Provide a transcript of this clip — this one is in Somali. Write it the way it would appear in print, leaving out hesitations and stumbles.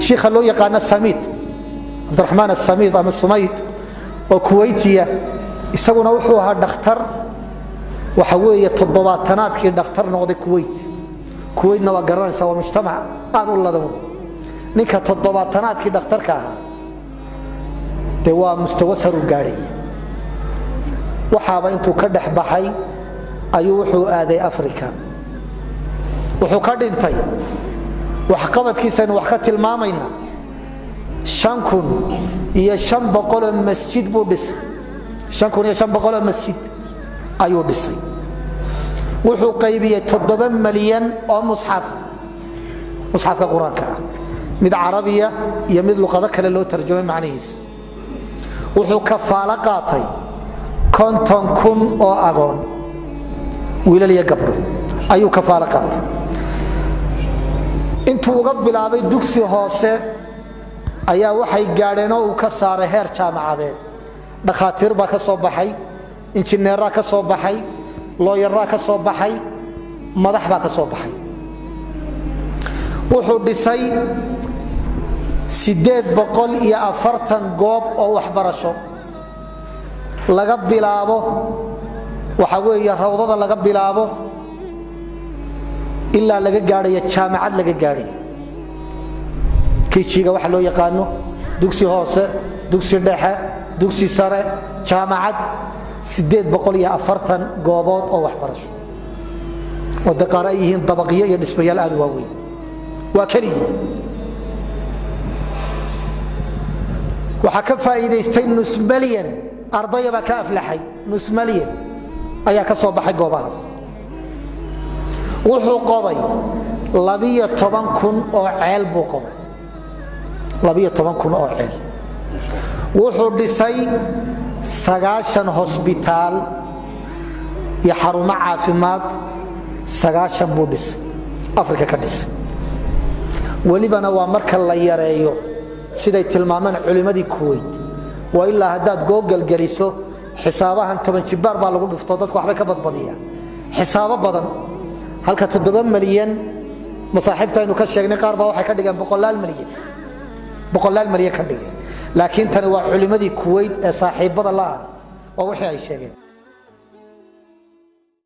Shiikha loo yaqaano Samiid, Cabdiraxmaan Asamiid ama Sumayd, oo Kuwaytiya, isaguna wuxuu ahaa dhakhtar. Waxa weeye 70-aadkii dhakhtar noqday Kuwayt. Kuwaytna waa garanaysa, waa mujtamac aad u ladan wey. Ninka 70-aadkii dhakhtarka ahaa dee waa mustawa saruu gaadhaya. Waxaaba intuu ka dhex baxay ayuu wuxuu aaday Africa. Wuxuu ka dhintay, waxqabadkiisaynu wax ka tilmaamaynaa, 5500-oo masjid buu dhisay. 5500-oo masjid ayuu dhisay. Wuxuu qaybiyey 7 malyan oo musxaf, musxafka Qur-aanka ah, mid Carabiya iyo mid luqado kale loo tarjumay macnihiisa. Wuxuu kafaalo qaatay 50,000 oo agoon, wiilal iyo gabdho ayuu kafaalo qaatay. Intuu uga bilaabay dugsi hoose ayaa waxay gaadheen oo uu ka saaray heer jaamacadeed. Dhakhaatiir baa ka soo baxay, injineeraa ka soo baxay, looyaraa ka soo baxay, madax baa ka soo baxay. Wuxuu dhisay 840 goob oo waxbarasho, laga bilaabo waxa weeye rawdada laga bilaabo ilaa laga gaadhayo jaamacad laga gaadhayo. KG-ga waxa loo yaqaano, dugsi hoose, dugsi dhexe, dugsi sare, jaamacad, 840 goobood oo waxbarasho oo de qaar ay yihiin dabaqyo iyo dhismayaal aad u waaweyn. Waa keligii. Waxaa ka faa'iidaystay nus malyan ardaya baa ka aflaxay, nus malyan ayaa ka soo baxay goobahaas. Wuxuu qoday 12,000 oo ceel buu qoday, 12,000 oo ceel. Wuxuu dhisay 90 hosbitaal iyo xarumo caafimaad, 90 buu dhisay, Afrika ka dhisay. Welibana waa marka la yareeyo siday tilmaamaan culimmadii Kuwayt. Waa ilaa haddaad Google geliso xisaabahan, 10 jibbaar baa lagu dhufto, dadku waxbay ka badbadiyaan xisaabo badan. Halka 7 malyan masaaxiibta aynu ka sheegnay, qaar baa waxay ka dhigeen boqolaal malyan, boqolaal malyan ka dhigeen. Laakiin tani waa culimmadii Kuwayt ee saaxiibbada la ah, waa wixii ay sheegeen.